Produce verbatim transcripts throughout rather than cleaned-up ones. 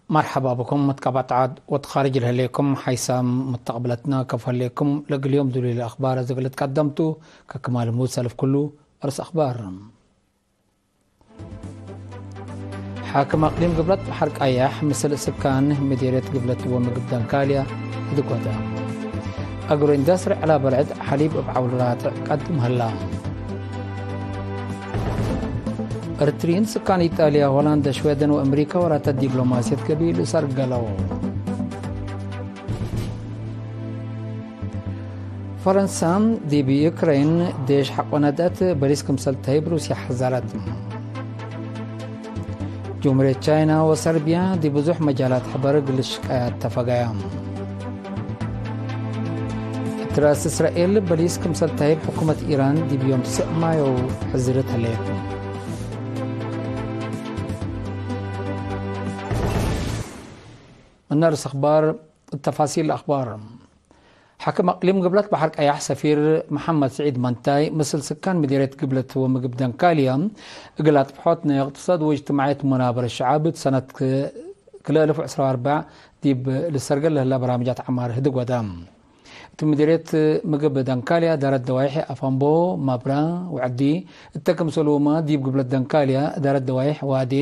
መርሐባ ብኩም፣ መትቀባጥ ዐድ ወትኻርጅ ለህሌኩም ሓይሳም መተቅብለትና ከፎ ህሌኩም። ለእግል ዮም ዱሉይ ለአኽባር እግል ትቀደምቱ፣ ከክማል ሙድ ሰልፍ ክሉ። አርስ አኽባር። ሓክም አቅሊም ግብለት በሐር ቀያሕ ምስል ስካን ምዲርየት ግብለት ወምግብ ደንካልያ ትድጎተ። አግሮ ኢንዳስትሪ ዐላ በርዕድ ሐሊብ እብ ዐውል ራትዕ ቀድም ሀላ። እርትርዪን ስካን ኢጣልያ፣ ሆላንድ፣ ሽዌደን ወአምሪካ ወራታት ዲፕሎማስየት ገቢል ሰርገለው። ፈረንሳ ዲብ ዩክሬን ዴሽ ሐቆ ነድአት፣ በሊስ ክምሰል ተህይብ ሩስያ ሐዘረት። ጅምሁርየት ቻይና ወሰርቢያ ዲብ ብዙሕ መጃላት ሕበር እግል ልሽቀያ ተፈገያ። እት ራስ እስራኤል በሊስ ክምሰል ተህይብ ሕኩመት ኢራን ዲብ ዮም ትስዕ ማዮ ሕዝርት ህሌት። እነ ርእስ አኽባር። ተፋሲል አኽባር። ሓክም አቅሊም ግብለት በሐር ቀያሕ ሰፊር መሐመድ ስዒድ መንታይ፣ ምስል ስካን ምዲርየት ግብለት ወምግብ ደንካልያ፣ እግል አጥፍሖት ናይ እቅትሳድ ወእጅትማዕየት መናበር ሸዐብ እት ሰነት ክልኤ አልፍ ወዕስራ ወአርበዕ ዲብ ልሰርገል ለህላ በራምጃት ዐማር ህድግ ወደ። እት ምዲርየት ምግብ ደንካልያ እዳረት ደዋይሕ አፋምቦ፣ ማብራ ወዐዲ እተ ክምሰልሁመ ዲብ ግብለት ደንካልያ እዳረት ደዋይሕ ዋዴ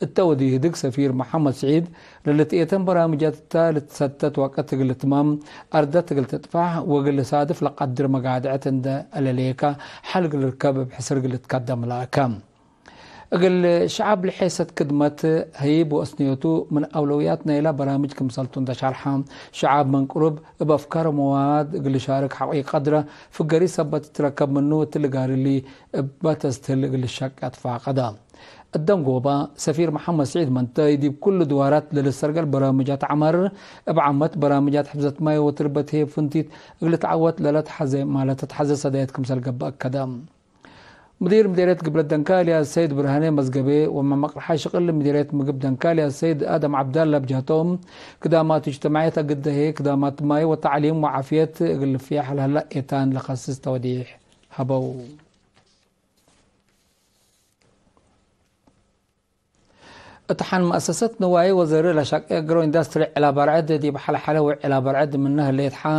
እተ ወዲ ህድግ ሰፊር መሐመድ ስዒድ፣ ለልትኤተን በራምጃት እተ ልትሰተት ወቅት እግል ልትማም፣ አርደት እግል ትጥፋሕ ወእግል ልሳድፍ ለቀድር መጋድዐት እንደ አለሌከ፣ ሐል እግል ልርከብ እብ ሕስር እግል ልትከደም ለአከ። እግል ሸዐብ ለሔሰት ክድመት ህይብ ወአስንዮቱ ምን አውለውያት ናይላ በራምጅ ክምሰልቱ እንደ ሸርሐ፣ ሸዐብ ምን ቅሩብ እብ አፍካር ወመዋድ እግል ልሻርክ ሐቆ ኢቀድረ፣ ፍገሪ ሰበት ትትረከብ ምኑ እት ልጋርሊ እበ ተስትህል እግል ልሸቄ አትፋቀደ። እደንጎበ፣ ሰፊር መሐመድ ስዒድ መንተይ ዲብ ኩሉ ድዋራት ለልሰርገል በራምጃት ዐማርር፣ እብ ዓመት በራምጃት ሕፍዘት ማይ ወትርበት ሄብ ፍንቲት እግል ልትዐወት ለለትሐዜ ማለ ተትሐዜ ሰዳየት ክምሰል ገብእ አከደ። ሙዲር ምዴርየት ግብለት ደንካልያ ሰይድ ብርሃኔ መዝገቤ ወመመቅርሓይ ሽቅል ምዴርየት ምግብ ደንካልያ ሰይድ አደም ዐብዳላ ብጀህቶም፣ ክዳማት እጅትማዕየት አግደ ህዬ ክዳማት ማይ ወተዕሊም ወዓፍየት እግል ልፍየሕ ለህላ ኤታን ለከስስ ተወዲሕ ሀበው። እት ሐን መአሰሰት ንዋይ ወዘሪ ለሸቄ አግሮ ኢንዳስትሪ ዐላ በርዕድ ዲብ ሐለ ሐለ ወዐላ በርዕድ ምነ ህሌት ሐ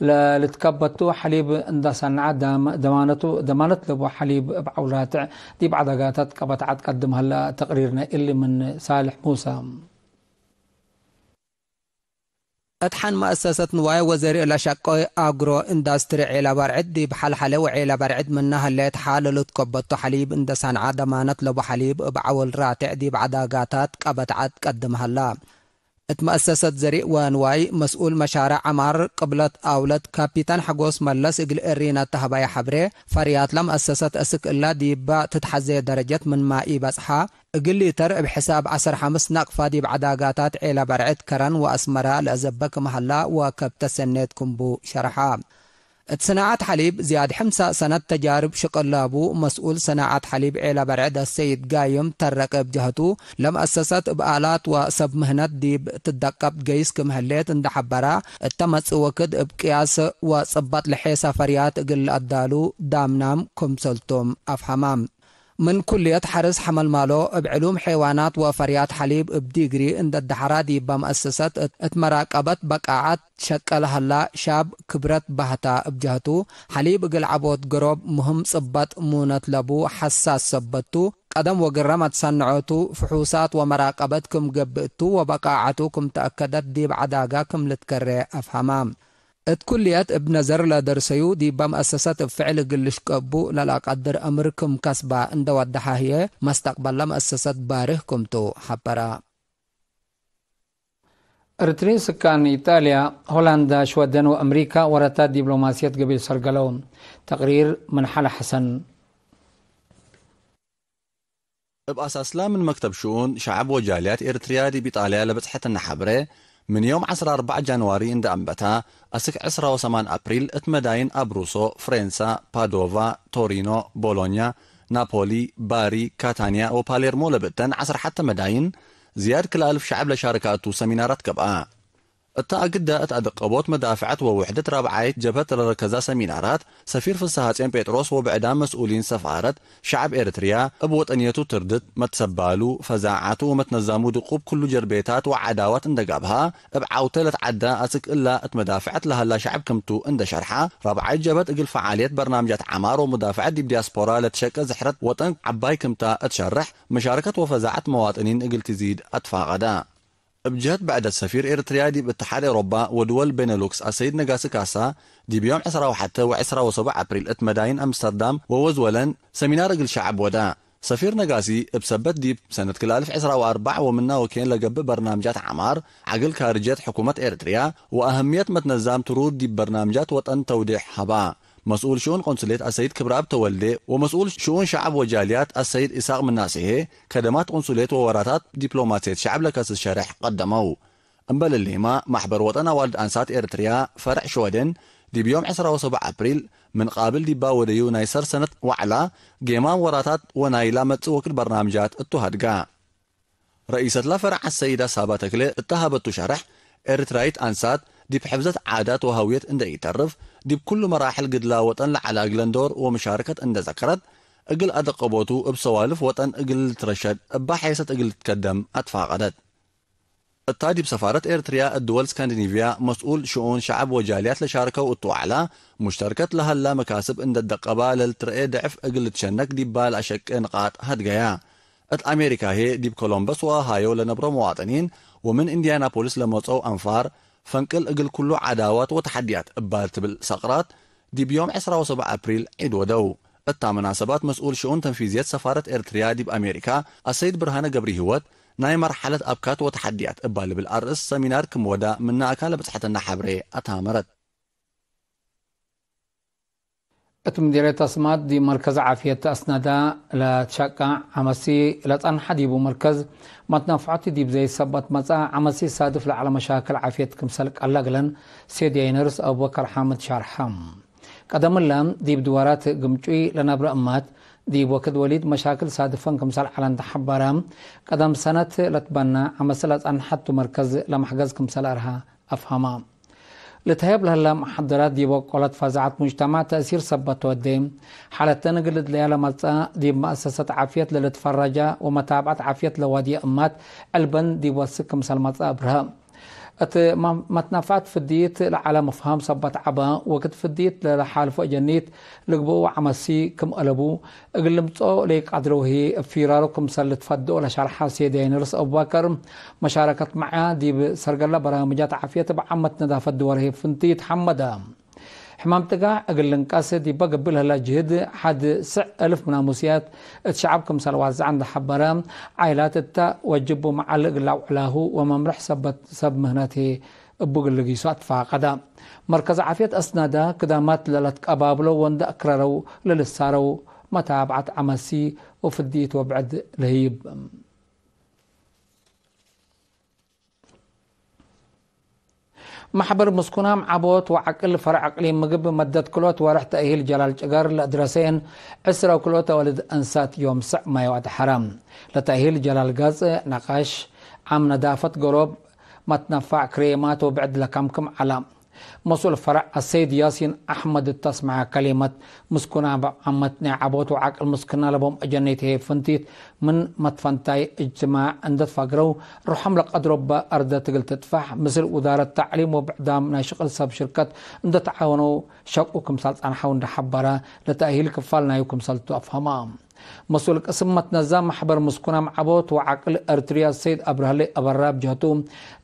ለልትከበቱ ሐሊብ እንዳ ሰንዐ ዳም-፣ ደማነቱ፣ ደማነት ለቡ ሐሊብ እብ ዐውል ራትዕ ዲብ ዐዳጋታት ቀበት ዐድ ቀድም ሀላ። ተቅሪርነ እሊ ምን ሳልሕ ሙሳ። እት ሐን መአሰሰት ንዋይ ወዘሪ ለሸቄ አግሮ ኢንዳስትሪ ዔላ በርዕድ ዲብ ሐልሐለ ወዔላ በርዕድ ምነ ህሌት ሐ ለልትከበቱ ሐሊብ እንደ ሰንዐ ደማነት ለቡ ሐሊብ እብ ዐውል ራቴዕ ዲብ ዐዳጋታት ቀበት ዐድ ቀድም ሀላ። እት መአሰሰት ዘሪእ ወንዋይ መስኡል መሻርዕ ዐማር ቅብለት አውለት ካፒታን ሐጎስ መለስ እግል ኤሪና ተሀባየ ሐብሬ፣ ፈርያት ለመአሰሰት እስክ እላ ዲባ ትትሐዜ ደረጀት ምንማ ኢበጽሐ፣ እግል ሊተር እብ ሕሳብ ዐሰር ሐምስ ናቅፋ ዲብ ዐዳጋታት ዔላ በርዕድ ከረን ወአስመራ ለአዘበ ክም ሀላ ወከብተ ሰኔት ክምቡ ሸርሐ። እት ሰናዐት ሐሊብ ዝያድ ሕምሳ ሰነት ተጃርብ ሽቅል ለቡ መስኡል ሰናዐት ሐሊብ ዔላ በርዕድ አሰይድ ጋይም ተረቀ እብ ጀህቱ፣ ለመአሰሰት እብ አላት ወሰብ ምህነት ዲብ ትደቀብ ገይስ ክም ህሌት እንደ ሐበራ፣ እተ መጽእ ወክድ እብ ቅያስ ወጽበጥ ለሔሰ ፈርያት እግል ለአዳሉ ዳምናም ክምሰልቶም አፍሀማም። ምን ኩልየት ሐርስ ሐመልማሎ፣ እብ ዕሉም ሐይዋናት ወፈርያት ሐሊብ እብ ዲግሪ እንደ ደሐራ ዲበ መአሰሰት እት መራቀበት በቃዐት ሸቀለ ሀላ ሻብ ክብረት በህታ እብ ጀህቱ፣ ሐሊብ እግል ዐቦት ገሮብ ምህም ጽበጥ ሙነት ለቡ ሐሳስ ሰበት ቱ፣ ቀደም ወግረመት ሰንዖቱ ፍሑሳት ወመራቀበት ክም ገብእ ቱ ወበቃዐቱ ክም ተአከደት ዲብ ዐዳጋ ክም ልትከሬ አፍሀማ። እት ኩልየት እብ ነዘር ለደርሰዩ፣ ዲበ መአሰሰት እብ ፍዕል እግል ልሽቀቡ ለለአቀድር አምር ክም ከስባ እንደ ወደሐ ህዬ፣ መስተቅበል ለመአሰሰት ባርህ ክምቱ ሐበራ። እርትርዪን ስካን ኢጣልያ፣ ሆላንዳ፣ ሽወደን ወአምሪካ ወረታት ዲብሎማስየት ገቢል ሰርገለው። ተቅሪር ምን ሐለ ሐሰን። እብ አሳስላ ምን መክተብ ሽኡን ሸዐብ ወጃልያት ኤርትርያ ዲብ ኢጣልያ ለበጽሐት እነ ሐብሬ፣ ምን ዮም ዐስራ አርበዕ ጃንዋሪ እንደ አንበታ፣ አስክ ዕስራ ወሰማን አፕሪል እት መዳይን አብሩሶ፣ ፍሬንሳ፣ ፓዶቫ፣ ቶሪኖ፣ ቦሎኛ፣ ናፖሊ፣ ባሪ፣ ካታንያ ወፓሌርሞ ለብእተን ዐስር ሐተ መዳይን፣ ዝያድ ክል አልፍ ሸዐብ ለሻርካ እቱ ሰሚናራት ገብአ። እተ አግደ እት አደቀቦት መዳፍዐት ወውሕደት ራብዓይት ጀብሀት ለረከዛ ሰሚናራት፣ ሰፊር ፍስሐጽዮን ጴጥሮስ ወብዕዳም መስኡሊን ሰፋረት ሸዐብ ኤረትርያ፣ እብ ወጠንየቱ ትርድት፣ መትሰባሉ፣ ፈዛዓቱ ወመትነዛሙ ድቁብ ክሉ ጀርቤታት ወዐዳዋት እንደ ጋብሃ፣ እብ ዐውተ ለትዐዳ አስክ እላ እት መዳፍዐት ለሀላ ሸዐብ ክምቱ እንደ ሸርሐ፣ ራብዓይት ጀብሀት እግል ፈዓልየት በርናምጃት ዐማር ወሙዳፍዐት ዲብ ዲያስፖራ ለትሸቄ ዝሕረት ወጠን ዐባይ ክምታ እት ሸርሕ፣ መሻረከት ወፈዛዐት መዋጥኒን እግል ትዚድ አትፋቀደ። እብ ጀህት ብዕደት ሰፊር ኤረትርያ ዲብ እትሓድ ኤውሮባ ወድወል ቤነሉክስ አሰይድ ነጋሲ ካሳ፣ ዲብ ዮም ዕስራ ወሐተ ወዕስራ ወሰቡዕ አፕሪል እት መዳይን አምስተርዳም ወወዝወለን ሰሚናር እግል ሸዐብ ወዳ። ሰፊር ነጋሲ፣ እብ ሰበት ዲብ ሰነት ክልአልፍ ዕስራ ወአርበዕ ወምና ወኬን ለገብእ በርናምጃት ዐማር፣ ዐግል ካርጅየት ሕኩመት ኤረትርያ ወአህምየት መትነዛም ትሩር ዲብ በርናምጃት ወጠን ተውዴሕ ሀባ። መስኡል ሽኡን ቆንሱሌት አሰይድ ክብረአብ ተወልዴ ወመስኡል ሽኡን ሸዐብ ወጃልያት አሰይድ ኢሳቅ ምናሴሄ፣ ከደማት ቆንሱሌት ወወራታት ዲፕሎማስየት ሸዐብ ለከስስ ሸሬሕ ቀደመው። እምበል እሊማ፣ ማሕበር ወጠን አዋልድ አንሳት ኤረትርያ ፈርዕ ሽወደን፣ ዲብ ዮም ዕስራ ወሰቡዕ አፕሪል፣ ምን ቃብል ዲባ ወደዩ ናይ ሰር ሰነት ወዕላ፣ ጌማም ወራታት ወናይላ መጽእ ወክድ በርናምጃት እቱ ሀድጋ። ረኢሰትላ ፈርዕ አሰይዳ ሳባ ተክሌ እተ ሀበቱ ሸርሕ፣ ኤረትራይት አንሳት ዲብ ሕፍዘት ዓዳት ወሀውየት እንደ ኢተርፍ፣ ዲብ ኩሉ መራሕል ግድላ ወጠን ለዐለ እግለን ዶር ወመሻረከት እንደ ዘከረት፣ እግል አደቀቦቱ እብ ሰዋልፍ ወጠን እግል ልትረሸድ፣ እባ ሔሰት እግል ልትከደም አትፋቀደት። እታ ዲብ ሰፋረት ኤረትርያ እት ድወል ስካንዲኒቭያ መስኡል ሽኡን ሸዐብ ወጃልያት ለሻርከው እቱ ወዕላ፣ ሙሽተርከት ለሀላ መካስብ እንደ ደቀባ ለልትረኤ ደዕፍ እግል ልትሸነክ ዲባ ለአሸቄ ንቃጥ ሀድገያ። እት አሜሪካ ህዬ ዲብ ኮሎምበስ ወኦሃዮ ለነብሮ መዋጥኒን ወምን ኢንዲያናፖሊስ ለመጽአው አንፋር፣ ፈንቅል እግል ኩሉ ዐዳዋት ወተሐድያት እባል ትብል ሰቅራት፣ ዲብ ዮም ዕስራ ወሰቡዕ አፕሪል ዒድ ወደው። እታ መናሰባት መስኡል ሽኡን ተንፊዝየት ሰፋረት ኤርትርያ ዲብ አሜሪካ አሰይድ ብርሃነ ገብሪህይወት፣ ናይ መርሐለት አብካት ወተሐድያት እባ ልብል አርእስ ሰሚናር ክም ወዳ ምነ አካለ ብጽሐትነ ሐብሬ አትሃመረት። እት ምዲርየት አስማጥ ዲብ መርከዝ ዓፍየት አስነዳ ለትሸቃዕ ዐመሲ ለጸንሐ ዲቡ መርከዝ መትነፍዖት ዲብ ዘይድ ሰበት መጽአ ዐመሲ ሳድፍ ለዐለ መሻክል ዓፍየት ክምሰል ቀለ እግለን ሴድያይ ነርስ አቡበከር ሓምድ ሸርሐ። ቀደምለ ዲብ ድዋራት ግምጩይ ለነብረ እማት ዲብ ወክድ ወሊድ መሻክል ሳድፈን ክምሰል ዐለ እንደ ሐበረ፣ ቀደም ሰነት ለትበነ ዐመሲ ለጸንሐቱ መርከዝ ለመሕገዝ ክምሰል አርሀ አፍሀመ። ልትሀየብ ለህለ መሐደራት ዲብ ወቆለት ፈዛዐት ሙጅተማዕ ተእሲር ሰበት ወዴ፣ ሓለተን እግል ልድለያ ለመጽአ ዲብ መአሰሰት ዓፍየት ለልትፈረጃ ወመታብዐት ዓፍየት ለዋድየ እማት ዕልበን ዲብ ወስክ ክምሰል መጽአ አብርሀ። እት መ-፣ መትነፋዕት ፍድይት ለዐለ መፍሀም ሰበት ዐበ፣ ወክድ ፍድይት ለለሓልፎ እጀኒት ልግብኡ ዐመሲ ክም አለቡ፣ እግል ልምጽኦ ለኢቀድረው ህዬ እብ ፊራሩ ክምሰል ልትፈድኦ ለሸርሐ ሴድያይ ነርስ አቡበከር፣ መሻረከት መዕያ ዲብ ሰርገለ በራምጃት ዓፍየት እብ ዓመት ነዳፈት ድወል ህዬ ፍንቲት ሐመደ። ሕማም ጥጋዕ እግል ልንቀስ ዲበ ገብእ ለህለ ጅህድ ሐድ ስዕ እልፍ ምናሙስያት እት ሸዐብ ክምሰል ዋዝዐ እንደ ሐበረ፣ ዓይላት እተ ወጅቡ መዓል እግል ለአውዕላሁ ወመምርሕ ሰበት ሰብ ምህነት ህዬ እቡ እግል ልጊሱ አትፋቀደ። መርከዝ ዓፍየት አስነደ፣ ክዳማት ለለትቀባብሎ ወእንደ አክረረው ለልሳረው መታብዐት ዐመሲ ወፍድይት ወብዕድ ለህይብ። መሕበር ምስኩናም ዐቦት ወዐቅል ፈርዕ አቅሊም ምግብ መደት ክልኦት ወርሕ ተእሂል ጀላል ጭገር ለአድረሰየን ዕስራ ወክልኦት አዋልድ አንሳት ዮም ስዕ ማዮ አድሐረ። ለተእሂል ጀላል ገጽ፣ ነቃሽ፣ ዓም ነዳፈት ገሮብ፣ መትነፋዕ ክሬማት ወብዕድ ለከምክም ዐለ። መስኡል ፈርዕ አሰይድ ያሲን አሕመድ እት አስመዐ ከሊመት፣ ምስኩናም ዓመት ናይ ዐቦት ወዐቅል ምስክና ለቦም አጀኒት ህዬ ፍንቲት ምን መትፈንታይ እጅትማዕ እንደ ትፋግረው፣ ሩሖም ለቀድሮ እበ አርደት እግል ትጥፋሕ፣ ምስል ውዛረት ተዕሊም ወብዕዳም ናይ ሽቅል ሰብ ሽርከት እንደ ተዓወነው ሸቁ ክምሰል ጸንሐው እንደ ሐበረ፣ ለተእሂል ክፋል ናዩ ክምሰልቱ አፍሀመ። መስኡል ቅስም መትነዛም መሕበር ምስኩናም ዐቦት ወዐቅል ኤርትርያ ሰይድ አብርሃሌ አበራ ብጀህቱ፣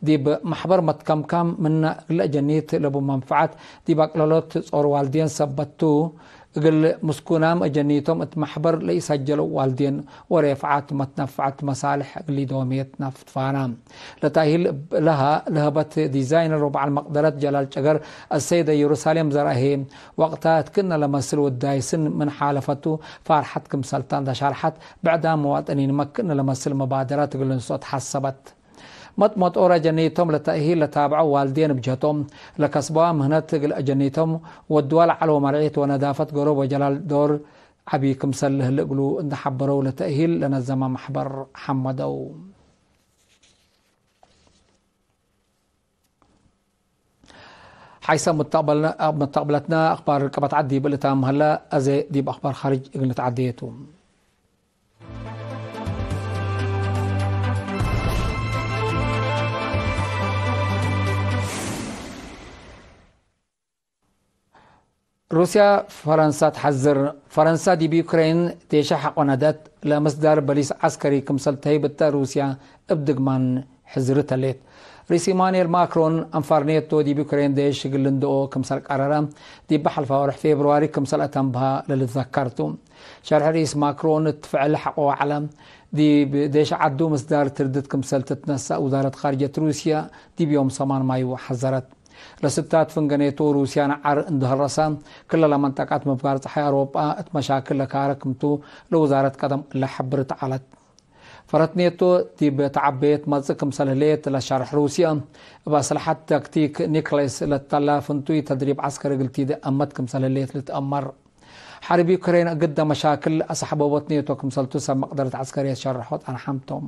ዲብ መሕበር መትከምካም ምነ እግለ አጀኒት ለቡ መንፈዐት ዲብ አቅለሎት ጾር ዋልዴን ሰበት ቱ፣ እግል ምስኩናም አጀኒቶም እት መሕበር ለኢሰጀለው ዋልዴን ወሬፍዓት መትነፈዐት መሳልሕ እግል ዶሜት ናፍትፋና። ለተእሂል ለሀ ለሀበት ዲዛይነር ወበዐል መቅደረት ጀላል ጨገር አሰይደ የሩሳሌም ዘርአሄ፣ ወቅታ እት ክእነ ለመስል ውዳይ ስን ምን ሓለፈቱ ፋርሐት ክምሰልታ እንደ ሸርሐት፣ ብዕዳም መዋጥኒን መክእነ ለመስል መባደራት እግል ልንስኦ ተሐሰበት። መጥመጦር አጀኒቶም ለተእሂል ለታብዐው ዋልዴን ብጀቶም፣ ለከስበዋ ምህነት እግል አጀኒቶም ወድዋ ለዐለው መርዒት ወነዳፈት ገሮብ ወጀላል ዶር ዐቢ ክምሰል ለህሌ እግሉ እንደ ሐበረው ለተእሂል ለነዘመ መሕበር ሐመደው። ሐይሰ ሙተቅበል-፣ ሙተቅብለትነ አክባር ርቀበት ዐድ ዲብ ልታም ሀለ፣ አዜ ዲብ አክባር ካርጅ እግል ንትዓደየ ቱ። ሩስያ ፈረንሳ ተሐዝር። ፈረንሳ ዲብ ዩክሬን ዴሻ ሐቆ ነደት፣ ለምስዳር በሊስ ዐስከሪ ክምሰል ተህይብ እተ ሩስያ እብ ድግማን ሕዝርት ህሌት። ርኢስ ኢማኑኤል ማክሮን፣ አንፋር ኔቶ ዲብ ዩክሬን ዴሽ እግል ልንድኦ ክምሰል ቀረረ፣ ዲብ ሐልፋ ወርሕ ፌብርዋሪ ክምሰል አተንብሀ ለልትዘከር ቱ። ሸርሕ ርኢስ ማክሮን እት ፍዕል ሐቆ ወዐለ። ዲብ ዴሽ ዐዱ ምስዳር ትርድት ክምሰል ትትነሰእ ውዛረት ካርጀት ሩስያ ዲብ ዮም ሰማን ማዩ ሐዘረት። ለስታት ፍንገ ኔቶ ሩስያ ነዓር እንዶ ሀረሰ፣ ክለ ለመንጠቀት ምፍጋር ጸሓይ አውሮጳ እት መሻክል ለካረ ክምቱ ለውዛረት ቀደም እለ ሐብርት ዐለት። ፈረት ኔቶ ዲብ ተዐበየት መጽእ ክምሰል ህሌት ለሸርሕ ሩስያ፣ እብ አስለሐት ታክቲክ ኒክሌስ ለተላ ፍንቱይ ተድሪብ ዐስከሪ እግል ቲደ አመት ክምሰል ህሌት ልትአመር። ሐርብ ዩክሬን እግደ መሻክል አሰሕበቦት ኔቶ ክምሰልቱ ሰብ መቅደረት ዐስከርየት ሸርሖት አንሓምቶም።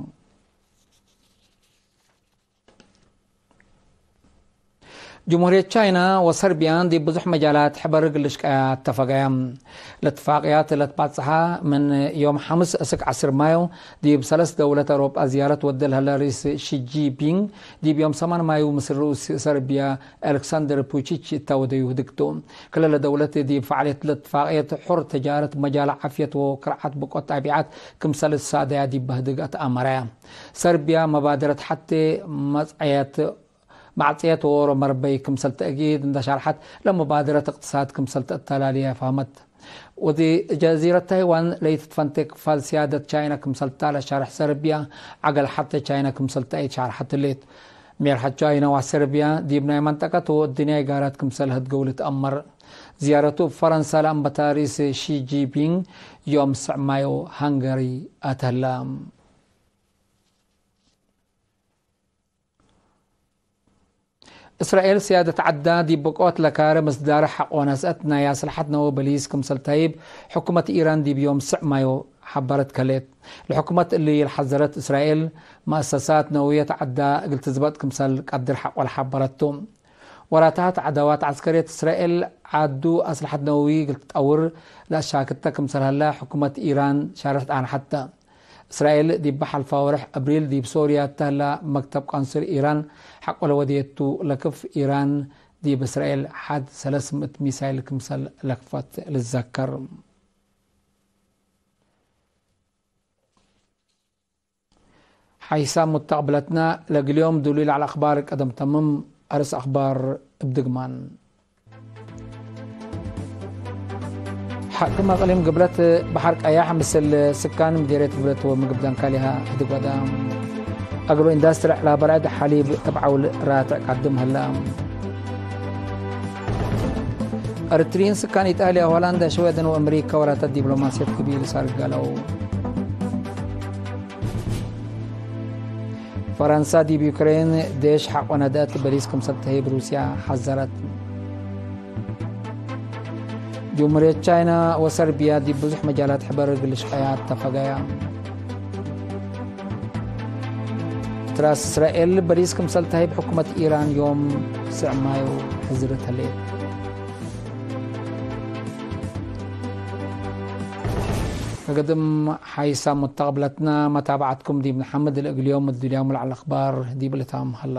ጅምሁርየት ቻይና ወሰርቢያን ዲብ ብዙሕ መጃላት ሕበር እግል ልሽቀያ አተፈገያ። ለትፋቅያት ለትባጽሐ ምን ዮም ሐምስ እስክ ዐስር ማዮ ዲብ ሰለስ ደውለት አውሮጳ ዝያረት ወደ ለሀለ ርኢስ ሺ ጂንፒንግ ዲብ ዮም ሰማን ማዩ ምስል ርኡስ ሰርቢያ አሌክሳንደር ፑቺች እተ ወደዩ ህድግቱ። ክለ ለደውለት ዲብ ፈዕልየት ለትፋቅየት ሑር ተጃረት መጃል ዓፍየት ወክርዓት ብቆት ጣቢዓት ክምሰል ሳደያ ዲብ በህድግ አትአመረያ። ሰርቢያ መባደረት ሐቴ መጽዐየት፣ ማዕጽየት ወኦሮ መርበይ ክምሰል ተእጊድ እንደ ሸርሐት፣ ለመባደረት እቅትሳድ ክምሰል ተአተላልየ ፈህመት። ወዲ ጀዚረት ታይዋን ለኢትትፈንቴ ክፋል ሲያደት ቻይና ክምሰል ተ ለሸርሕ ሰርቢያ፣ ዐገል ሐቴ ቻይና ክምሰል ተአይድ ሸርሐት ህሌት። ሜርሐት ቻይና ወሰርቢያ ዲብ ናይ መንጠቀት ወእድንያይ ጋራት ክምሰል ህድገው ልትአመር። ዝያረቱ እብ ፈረንሳ ለአንበታ ርኢስ ሺ ጂንፒንግ ዮም ስዕ ማዮ ሃንገሪ አተህላ። እስራኤል ስያደት ዐዳ ዲብ ብቆት ለካረ ምስዳር ሐቆ ነስአት ናይ አስለሐት ነወ በሊስ ክምሰል ተህይብ ሕኩመት ኢራን ዲብ ዮም ስዕ ማዮ ሐበረት ከሌት። ለሕኩመት እሊ ለሐዘረት እስራኤል መአሰሳት ነውየት ዐዳ እግል ትዝበጥ ክምሰል ቀድር ሐቆ ለሐበረት ቱ። ወራታት ዐዳዋት ዐስከርየት እስራኤል ዐዱ አስለሐት ነወዊ እግል ትጠውር ለአሻክተ ክምሰል ሀለ ሕኩመት ኢራን ሻርሕት አንሐተ። እስራኤል ዲብ ሐልፋ ወርሕ አብሪል ዲብ ሶርያ እተ ህላ መክተብ ቀንስል ኢራን ሐቆ ለወዴቱ ለክፍ፣ ኢራን ዲብ እስራኤል ሐድ ሰለስ ምእት ሚሳይል ክምሰል ለክፈት ልዘከር። ሐይሳም ሙተቅብለትና ለእግል ዮም ዱሉይ ለዐለ አክባር ቀደም ተምም። አርስ አክባር እብ ድግማን። ሓክም አቅሊም ግብለት በሐር ቀያሕ ምስል ስካን ምዴርየት ግብለት ወምግብ ደንካሊሃ ህድግ ወደ። አግሮ ኢንዳስትሪ ዕላ በርዕድ ሐሊብ እብ ዐውል ራትዕ ቀድም ህለ። ኤሪትሪይን ስካን ኢጣልያ፣ ሆላንድ፣ ሽዌደን ወአመሪካ ወላታት ዲፕሎማስየት ክቢል ሳርገለው። ፈረንሳ ዲብ ዩክሬን ዴሽ ሐቆ ነድአት፣ በሊስ ክምሰል ተህይብ ሩስያ ሐዘረት። ጅምሁርየት ቻይና ወሰርቢያ ዲብ ብዙሕ መጃላት ሕበር እግል ልሽቀያ አተፈገያ። ትራስ እስራኤል በሊስ ክምሰል ተህይብ ሕኩመት ኢራን ዮም ስዕ ማዩ ሕዝርት ህሌት። ከገድም ሓይሳም ሙተቅብለትና መታብዐትኩም ዲብ ነሐምድ፣ ለእግል ዮም እት ዱንያም ለዐለ አክባር ዲብ ልታም ሀላ።